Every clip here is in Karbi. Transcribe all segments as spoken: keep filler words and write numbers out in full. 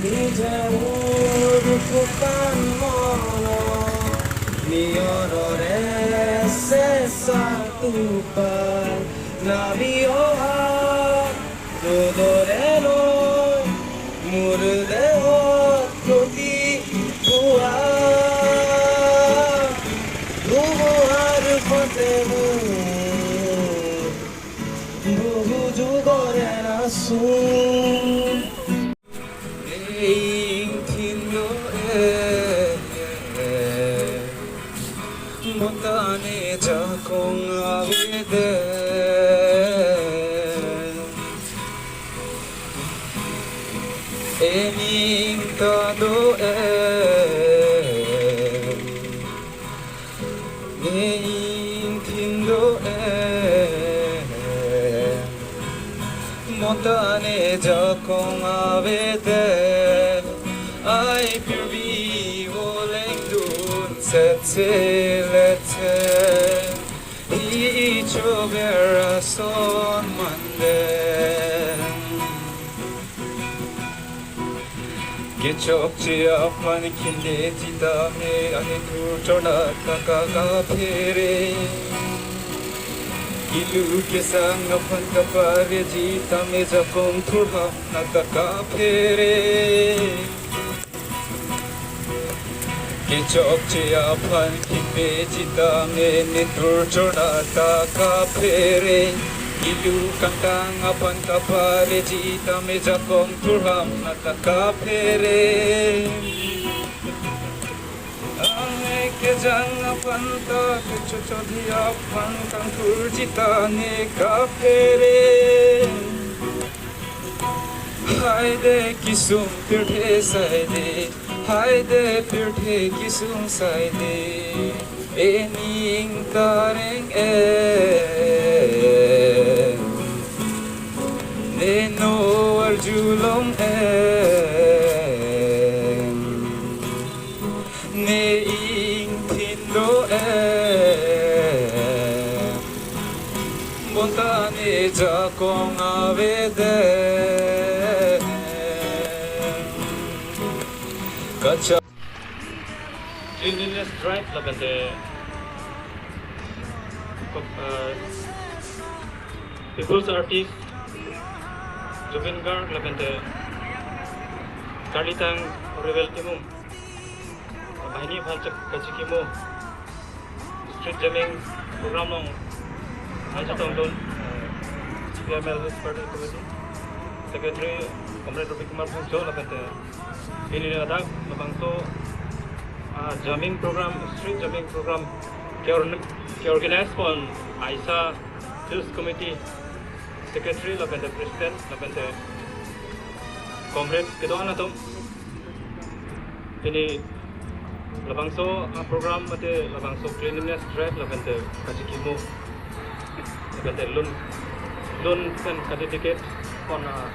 Ni jawur kupan mono, ni orore sesa tupan, na bioha, dodorelo, murdeho, koti pua, dumu ar fatemu, buhu jugore nasu. Ingthin do-e, bonta ne jakong avede. Ening ta do-e, ne ingthin do-e, bonta ne jakong avede. Ai pirbi voleng dun setse letse, hi chover ason manden. Kechokche aphan khinde jitame, ane thur chorna ta kaphere. Kilu kesang aphan kapare jitame, jakong thurham na ta kaphere. Kechokche aphan khinde jitame, ne thur chorna ta kaphere. Kilu kangtang aphan kapare jitame, jakong thurham na ta kaphere. Ang kejang aphan ta kechochodhi aphan kangthur jita ne kaphere. Haide kisung pirthe saide, haide pirthe kisung saide, ening ta reng-e, ne no arjulong-e, ne ingthin do-e, bonta ne jakong avede. Kacha- Cleanliness drive lapen te, uh, People's Artist Zubeen Garg lapen te Karlitang Rural Timung banghini aphan chak-, kachikimo street jamming program along nangchetongdun, eh, C P I M L Hills Party Committee Secretary Comrade Ravi Kumar Phangcho lapen te pini ladak labangso, ah, jamming program, street jamming program ke-or-, ke-organize pon AISA Hills Committee Secretary lapen te President lapen te Comrade kedo-an atum. Pini labangso a-program mate labangso cleanliness drive lapen te kachikimo lapen te lun, lun pen kadedicate pon, ah,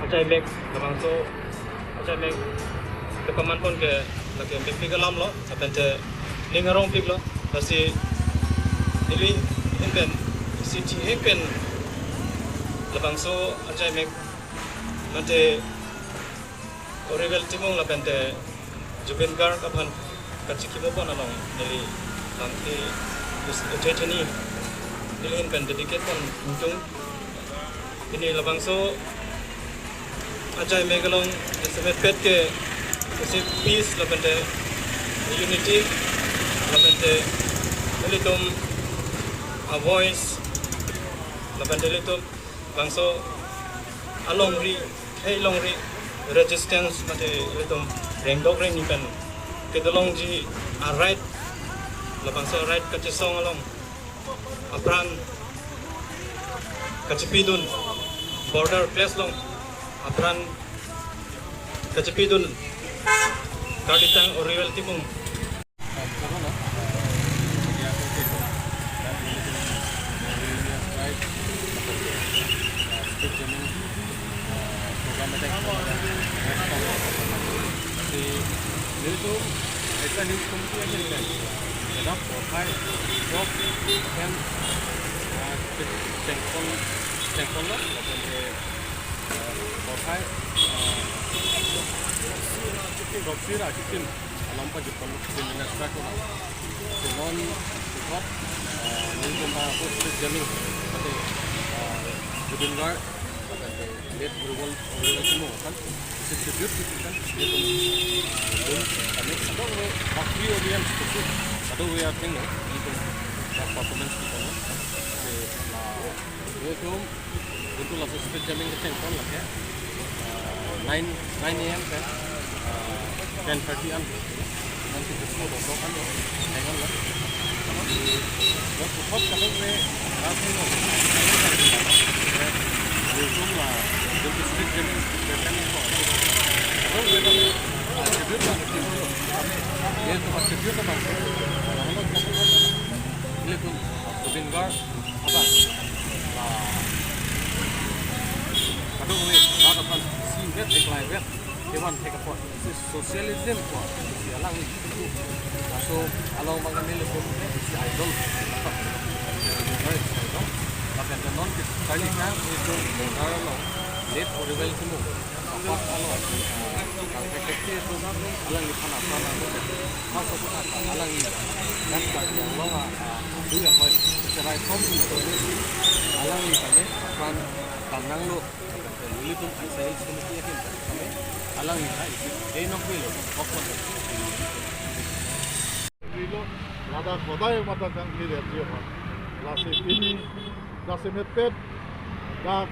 achaimek labangso achaimek kepaman pon ke lake mepik alam lo lapen te ning arongpik lo. Lasi neli ahin pen isi thihek pen labangso achaimek mate Rural Timung lapen te Zubeen Garg aphan kachikimo pon along neli lamthe is-, ethetheni neli ahin pen dedicate pon ingtung. Pini labangso achaimek along jasemet pet ke isi peace lapen te unity lapen te nelitum a-voice lapen te nelitum bangso alongri, hei longri resistance mate ilitum rengdok rengni pen kedolongji a-right, labangso a-right kachesong along apran kachipidun, border clash along apran kachipidun Karlitang Rural Timung. Kothai, eh, Tropsy Rakitin along pajutpon Chief Minister ko. Si non puthot, eh, nelitum aphan street jamming, ate, eh, Zubeen Garg, ate late Honorable Honorable Timung aphan, isi tribute kipi kan, nelitum, eh, dun, kami kadokave, audience, kadokave atheng lo, nelitum, eh, performance kipi kan, si, eh, nelitum, nelitum laso street jamming kechengpon lake, eh, nine, nine a m pen, eh, ten thirty an. Nanti buku botok kan, dengan lah. Buat buat kadokave, nanti lo. Nelitum lah, nelitum street jamming, jamming ko. Kadokave kan, eh, tribute lah, tribute lo. Kami, nelitum tribute lah, bang. Kalau kita, nelitum, Zubeen Garg, apa? Ah, kadokave, rat aphan isi vet, eklai vet, kevan thek apot, isi socialism ko, isi alangli. Laso along abang nelitum isi idol, idol. Lapen non ke charli tang itu Bongkar along, late Honorable Timung. Apot along, ah, kang kekek itu alangliphan apran anu, masuk ke apa, alangli, dan Karbi Anglong, ah, ah, dua hoi, cerai pon, alangli kami apran tanang lo, nelitum Aisa Hills Committee ahin kami, alangli hai, eh, nok bilo, okon. Bilo, ladak hodai mata kangkiri aji apa. Lasi pini, lasi metpet, dak,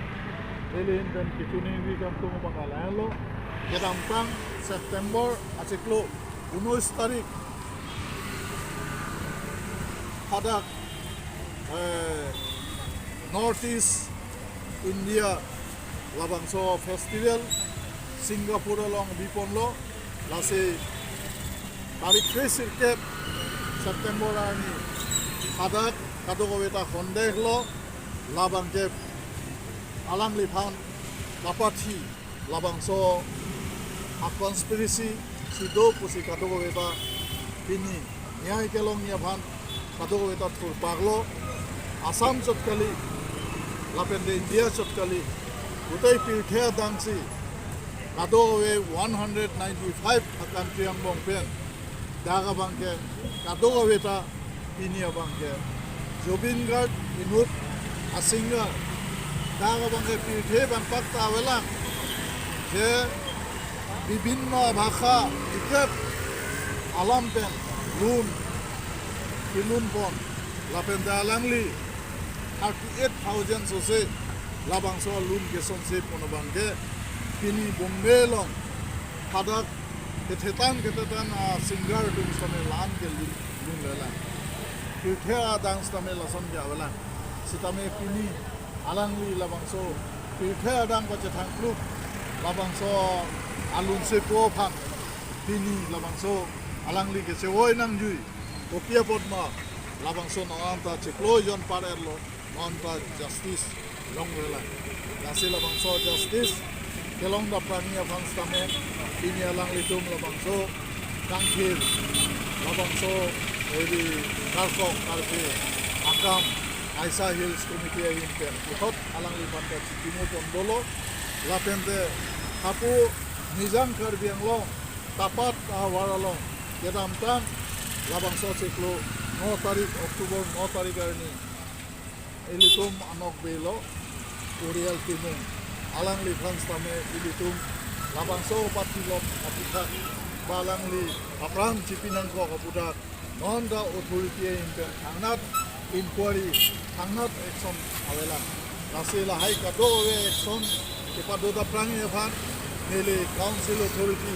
neli ahin pen kechuningri kangtung abang alang lo, kedamtang September achiklo, unois tarik, hadak, eh, North East India labangso festival Singapore along biponlo, lasi tarik kre sirkep September arni hadak kadokave ta hondek lo, labang ke alangliphan kapathi labangso a conspiracy si do pusi kadokave ta pini niyai kelongji aphan kadokave ta thurpak lo. Assam chot kali, lapen de India chot kali, gutei pirthe adang si kadokave one hundred ninety-five a country angbong pen dak abang ke kadokave ta pini abang ke Zubeen Garg inut a singer, dak abang ke pirthe bangpak ta avelang, je bibhinno bhasha tiket alam pen lun, kelun pon, lapen ta alangli thirty-eight thousand sose labangso alun kesonse pon abang ke pini Bombay along hadak kethetan kethetan a singer atum sitame la-an ke lun, lunlelang. Pirthe adang sitame lason ke avelang. Sitame pini alangli labangso pirthe adang pachethang kluk labangso alun sepo aphan pini labangso alangli kechevoi nangjui kopi apot ma labangso non anta chiklo jon par-etlo, non ta justice longlelang. Lasi labangso justice kelong daprangji aphan sitame pini alanglitum labangso kangthir, labangso eri karkok karpe akam Aisa Hills Committee ahin pen puthot alangliphan ta chitimo pon dolo, lapen te hapu Nijang Karbi Anglong Tapat ahavar along kedamtang labangso chiklo no tarik, October no tarik arni ilitum anokbe lo Uriel Timung, alangliphan sitame ilitum labangso pathilok aphuthak ba alangli apran chipi nangkok aphuthak non ta authority ahin pen thangnat inquiry, thangnat action avelang. Lasi lahai kadokave action kepado daprangji aphan neli council authority,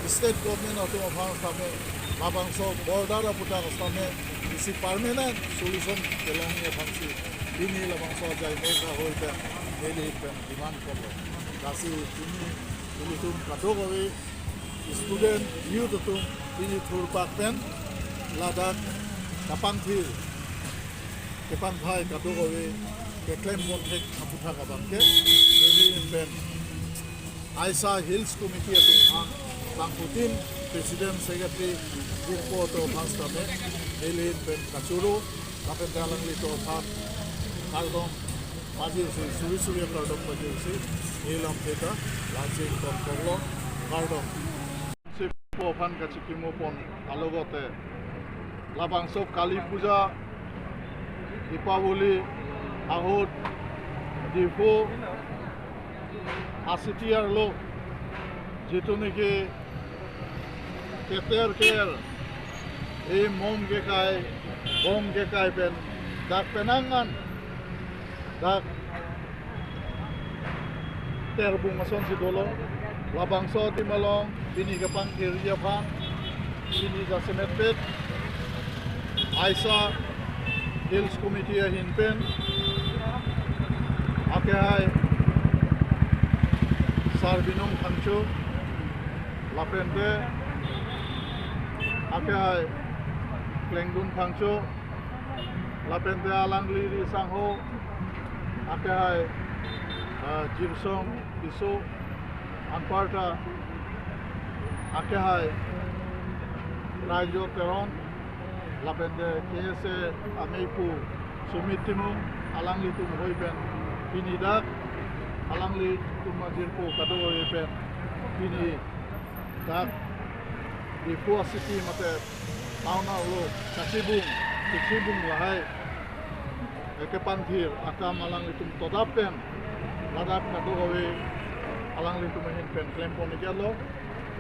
state government atum aphan sitame labangso border aphuthak sitame isi permanent solution kelongji aphan si pini labangso ajai mesa hoi pen neli ahin pen demand korlo. Lasi pini ilitum kadokave student, youth atum pini thurpak pen ladak kapangthir kepangthai kadokave keklem ponthek aphuthak abang ke neli ahin pen Aisa Hills Committee atum aphan bangphutin President Secretary jirpo atum aphan sitame neli ahin pen kachoro lapen ta alanglitum aphan kardom Pajirsi, suri suri akardom pajirsi, ilam theta, lajin kon koklo, kardom. Sipo aphan kachikimo pon alogote, labangso Kali Puja, Deepavali ahut, Diphu acity arlo, jitu niki keter ker, e mom kekai, bom kekai pen, dak penang an, dak terbung asonsi dolo, labangso adim along, pini kepangthirji aphan, pini jasemetpet, Aisa Hills Committee ahin pen, akehai Sarbinong Phangcho, lapente akehai Klengdun Phangcho, lapente alangli ri sangho, akehai, ah, Jirsong Tisso, anparta akehai Raijo Teron, lapente K S A ameipu Sumit Timung, alanglitum hoi pen pini dak, alanglitum ajirpo kadokave pen pini dak Diphu acity mate town arlo kachibung, kachibung lahai, eh, kepangthir akam alanglitum todap pen, ladak kadokave alanglitum ahin pen klem pon iketlo.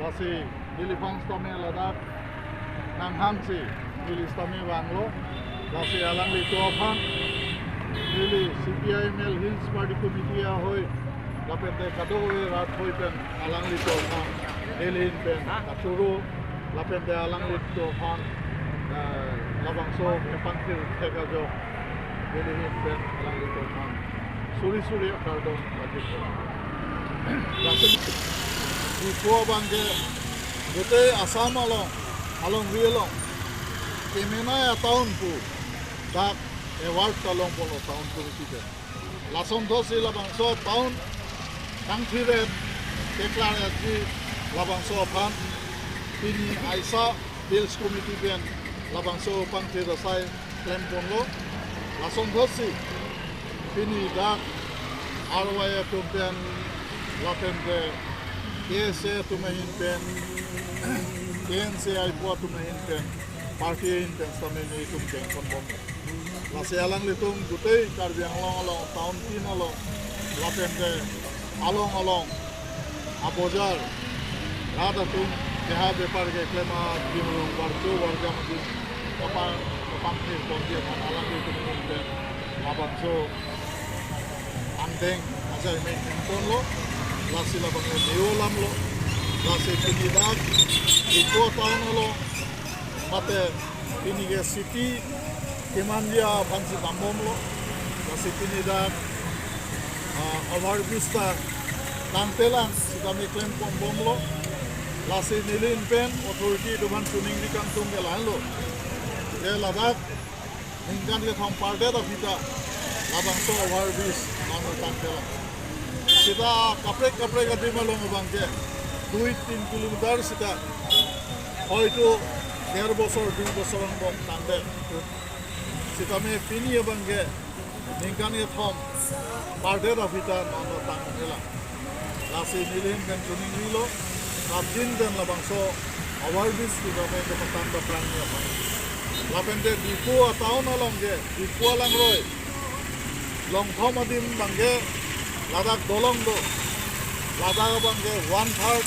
Lasi neliphan sitame ladak nanghangsi neli sitame vanglo. Lasi alanglitum aphan neli C P I M L Hills Party Committee ahoi, lapente kadokave rat hoi pen alanglitum aphan neli ahin pen kachoro, lapente alanglitum aphan, eh, labangso kepangthir thek ajok neli ahin pen alanglitum aphan suri suri akardom pajirpo. Lasi Diphu abangke gotei Assam along, alongri along kemenei atown pu dak award ta long ponlo town committee pen. Lason thotsi labangso town kangthir-et, keklar-etji labangso aphan pini Aisa Hills Committee pen labangso pangthir asai klem ponlo. Lason thotsi pini dak R Y atum pen, lapente K S A atum ahin pen, K N C I pu atum ahin pen, party ahin pen sitame nelitum keng pon bom. Lasi alanglitum gotei Karbi Anglong along, town tin along, lapente along along abojar rat atum, keha bepar keklem adim, rong varcho varjam adim, kepang, kepangthir ponji aphan alanglitum ahin pen labangso angdeng ajai me ponlo. Lasi labang ne neo alamlo. Lasi pini dak Diphu town along mate pini ke city kemanji aphansi dambomlo. Lasi pini dak, ah, overbridge ta tangtelang sitame klem pon bomlo. Lasi neli ahin pen authority atum aphan choningri kangtung ke lahenlo, je ladak ningkan kethom pardet aphi ta labangso overbridge nangtangtelang. Sita kaprek kaprek adim along abangke dui tin kilometer sita hoito der bosor dui bosor angbong tangdet. Sitame pini abangke ningkan kethom pardet aphi ta nangtangtelang. Lasi neli ahin pen choningrilo, rapjin pen labangso overbridge sitame kepatang daplang ya. Lapente Diphu atown along ke, Diphu alangroi longthom adim abangke ladak dolong do. Ladak abangke one third,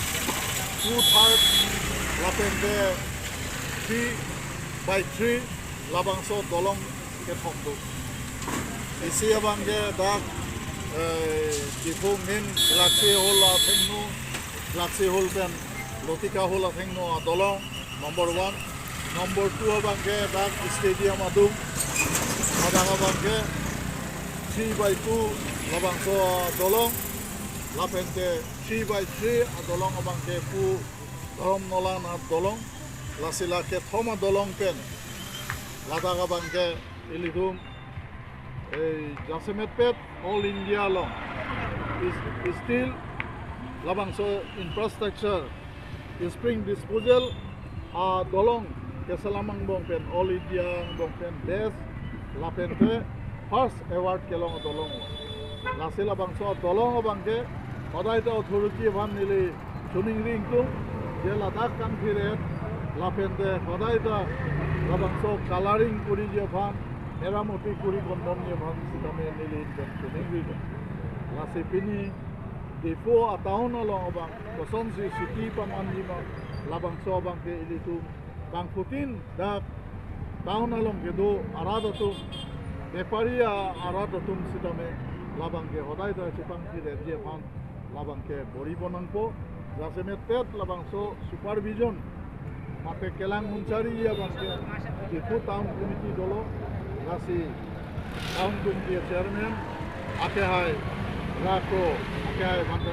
two third, lapente three by three labangso dolong kethom do. Isi abangke dak, eh, Diphu main Galaxy Hall athengno, Galaxy Hall pen Lotika Hall athengno adolong, number one. Number two abangke dak stadium adung, ladak abangke three by two labangso adolong, lapente three by three adolong abangke pu Dhorom Nolan adolong. Lasi la kethom adolong pen ladak abangke ilitum, eh, jasemetpet All India along is, is still labangso infrastructure, spring disposal adolong keselam angbong pen All India angbong pen best, lapente first award kelong adolong. Lasi labangso adolong abangke hodai ta authority aphan neli choningri ingtung, je ladak kangthir-et, lapente hodai ta labangso colouring koriji aphan, meramoti kori pondamji aphan sitame neli pen choningri do. Lasi pini Diphu a-town along abang kosonsi siti pamanji ma, labangso abangke ilitum bangphutin dak town along kedo arat atum, bepari a-, arat atum sitame labangke hodai ta chepangthir-etji aphan labangke bor-i pon nangpo. Jasemet pet labangso supervision mate kelang munchari abangke Diphu Town Committee dolo, lasi Town Committee chairman akehai Rako, akehai Bhante